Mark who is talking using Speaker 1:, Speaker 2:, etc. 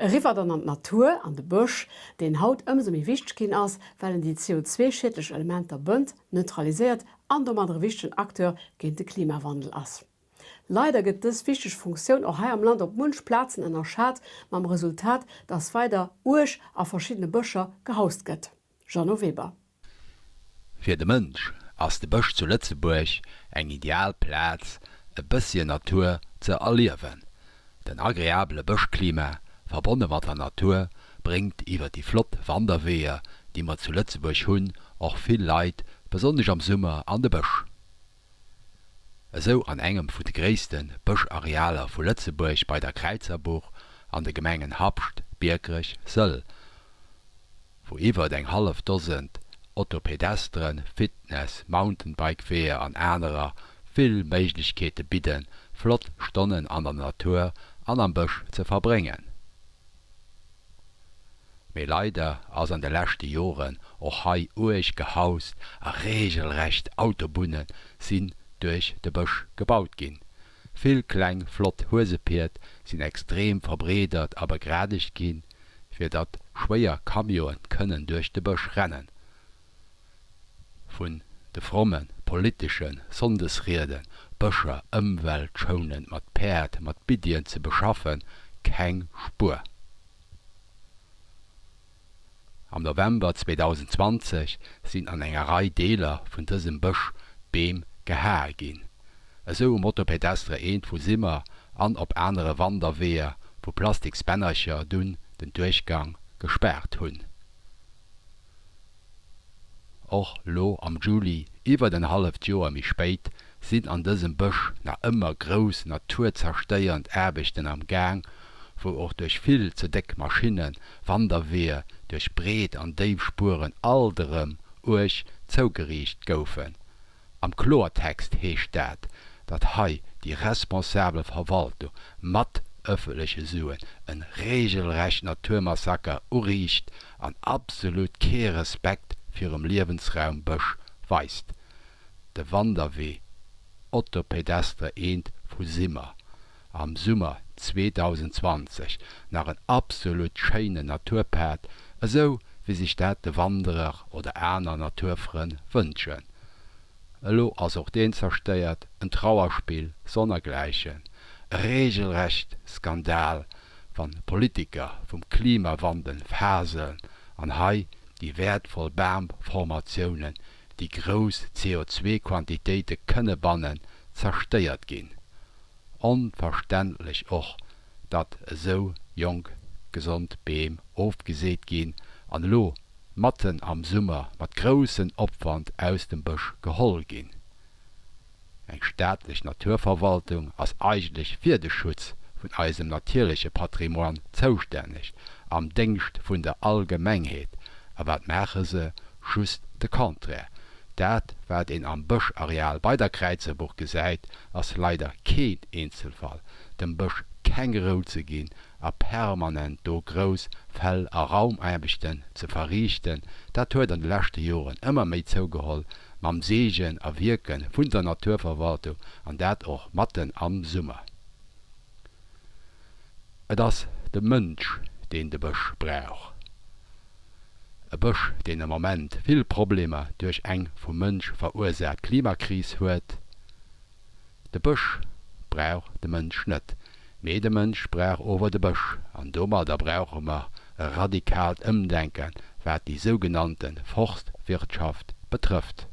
Speaker 1: Eriwwer dann an d'Natur, an de Bësch, deen haut ëmsou méi wichteg ginn ass, well en déi CO2-schiedlech Elementer bënnt, neutraliséiert an domadder e wichtegen Acteur géint de Klimawandel ass. Leider gëtt dës wichteg Funktioun och hei am Land op munch Plazen ënnerschat, mam Resultat, dass weider uerg a verschiddene Bëscher gehaust gëtt. Jeannot Weber.
Speaker 2: Fir de Mënsch ass de Bësch zu Lëtzebuerg eng ideal Plaz e bësschen Natur ze erliewen. Den agreabele Bëschklima, verbonne mat der Natur, bréngt iwwer déi flott Wanderweeër, déi mer zu Lëtzebuerg hunn, och vill Leit, besonnesch am Summer, an de Bësch. Esou an engem vun de gréisste Bëscharealer vu Lëtzebuerg bei der Kräizerbuch an de Gemengen Habscht, Biekerech, Sëll. wou iwwert eng hallef Dosent Autopedestren, Fitness-, Mountainbike-Weeër an anerer vill Méiglechkeete bidden, flott Stonnen an der Natur an am Bësch ze verbréngen. Mee leider ass an de leschte Joren och hei uerg gehaust a reegelrecht Autobunne sinn duerch de Bësch gebaut ginn. Vill kleng flott Huesepied sinn extrem verbreedert a begradegt ginn, fir datt schwéier Camionen kënnen duerch de Bësch rennen. Vun de fromme politesche Sonndesrieden, Bëscher ëmweltschounend mat Päerd, mat Biddien ze beschaffen, keng Spuer. Am November 2020 sinn an enger Rei Deeler vun dësem Bësch Beem gehae ginn. Esou um Autopédestre 1 vu Simmer an op anere Wanderweeër, wou Plastiksbännercher dunn den Duerchgang gespaart hunn. Och lo am Juli, iwwert en halleft Joer méi spéit, sinn an dësem Bësch nach ëmmer grouss naturzerstéiernd Aarbechten am Gaang, wou och duerch vill ze déck Maschinne Wanderweeër duerch breet an déif Spueren alt erëm uerg zougeriicht goufen. Am Kloertext heescht dat, datt hei déi responsabel Verwaltung mat ëffentleche Suen en regelrecht Naturmassaker uriicht an absolut kee Respekt virum Liewensraum Bësch weist. De Wanderwee Autopédestre I vu Simmer am Summer 2020 nach en absolut schéinen Naturpad, esou wéi sech dat de Wanderer oder aner Naturfrënn wënschen. Elo ass och deen zerstéiert, en Trauerspill sonnergläichen, e regelrecht Skandal, wann Politiker vum Klimawandel faseln an hei déi wäertvoll Bamformatiounen, déi grouss CO2-Quantitéite kënne bannen, zerstéiert ginn. Onverständlech och, datt esou jonk gesond Beem ofgeseet ginn an elo matten am Summer mat groussen Opwand aus dem Bësch geholl ginn. Eng staatlech Naturverwaltung ass eigentlech fir de Schutz vun eisem natierleche Patrimoine zoustänneg, am Déngscht vun der Allgemengheet. A wat maache se? Just de Contraire. Dat, wat een am Bëschareal bei der Kräizerbuch gesäit, ass leider keen Eenzelfall. Dem Bësch keng Rou ze ginn a permanent do grouss Fäll a Raumaarbechten ze verriichten, dat huet an de leschte Joren ëmmer méi zougeholl, mam Seegen a Wierke vun der Naturverwaltung, an dat och matten am Summer. Et ass de Mënsch, deen de Bësch brauch. E Bësch, deen am Moment vill Problemer duerch eng vum Mënsch verursaacht Klimakris huet. De Bësch brauch de Mënsch net, mee de Mënsch brauch ower de Bësch. An domadder brauche mer e radikaalt Ëmdenken, wat déi sougenannte Forstwirtschaft betrëfft.